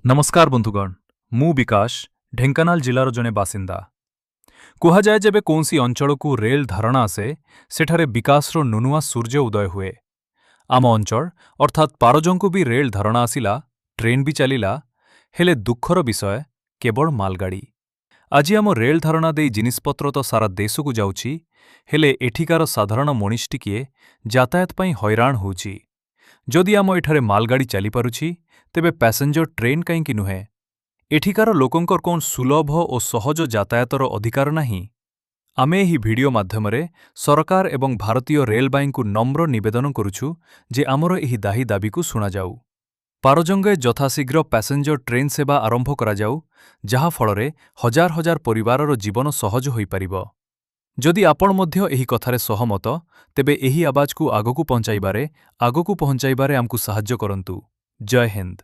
ନମସ୍କାର ବନ୍ଧୁଗଣ, ମୁଁ ବିକାଶ, ଢେଙ୍କାନାଳ ଜିଲ୍ଲାର ଜଣେ ବାସିନ୍ଦା। କୁହାଯାଏ, ଯେବେ କୌଣସି ଅଞ୍ଚଳକୁ ରେଳ ଧାରଣା ଆସେ, ସେଠାରେ ବିକାଶର ନୂଆ ସୂର୍ଯ୍ୟ ଉଦୟ ହୁଏ। ଆମ ଅଞ୍ଚଳ ଅର୍ଥାତ୍ ପାରଜଙ୍କୁ ବି ରେଳ ଧାରଣା ଆସିଲା, ଟ୍ରେନ୍ ବି ଚାଲିଲା। ହେଲେ ଦୁଃଖର ବିଷୟ, କେବଳ ମାଲଗାଡ଼ି। ଆଜି ଆମ ରେଳ ଧାରଣା ଦେଇ ଜିନିଷପତ୍ର ତ ସାରା ଦେଶକୁ ଯାଉଛି, ହେଲେ ଏଠିକାର ସାଧାରଣ ମଣିଷଟିକିଏ ଯାତାୟାତ ପାଇଁ ହଇରାଣ ହେଉଛି। ଯଦି ଆମ ଏଠାରେ ମାଲଗାଡ଼ି ଚାଲିପାରୁଛି, ତେବେ ପ୍ୟାସେଞ୍ଜର ଟ୍ରେନ୍ କାହିଁକି ନୁହେଁ? ଏଠିକାର ଲୋକଙ୍କର କ'ଣ ସୁଲଭ ଓ ସହଜ ଯାତାୟାତର ଅଧିକାର ନାହିଁ? ଆମେ ଏହି ଭିଡିଓ ମାଧ୍ୟମରେ ସରକାର ଏବଂ ଭାରତୀୟ ରେଳବାଇଙ୍କୁ ନମ୍ର ନିବେଦନ କରୁଛୁ ଯେ ଆମର ଏହି ଦାହି ଦାବିକୁ ଶୁଣାଯାଉ। ପାରଜଙ୍ଗରେ ଯଥାଶୀଘ୍ର ପ୍ୟାସେଞ୍ଜର ଟ୍ରେନ୍ ସେବା ଆରମ୍ଭ କରାଯାଉ, ଯାହାଫଳରେ ହଜାର ହଜାର ପରିବାରର ଜୀବନ ସହଜ ହୋଇପାରିବ। ଯଦି ଆପଣ ମଧ୍ୟ ଏହି କଥାରେ ସହମତ, ତେବେ ଏହି ଆବାଜକୁ ଆଗକୁ ପହଞ୍ଚାଇବାରେ ଆମକୁ ସାହାଯ୍ୟ କରନ୍ତୁ। ଜୟ ହିନ୍ଦ।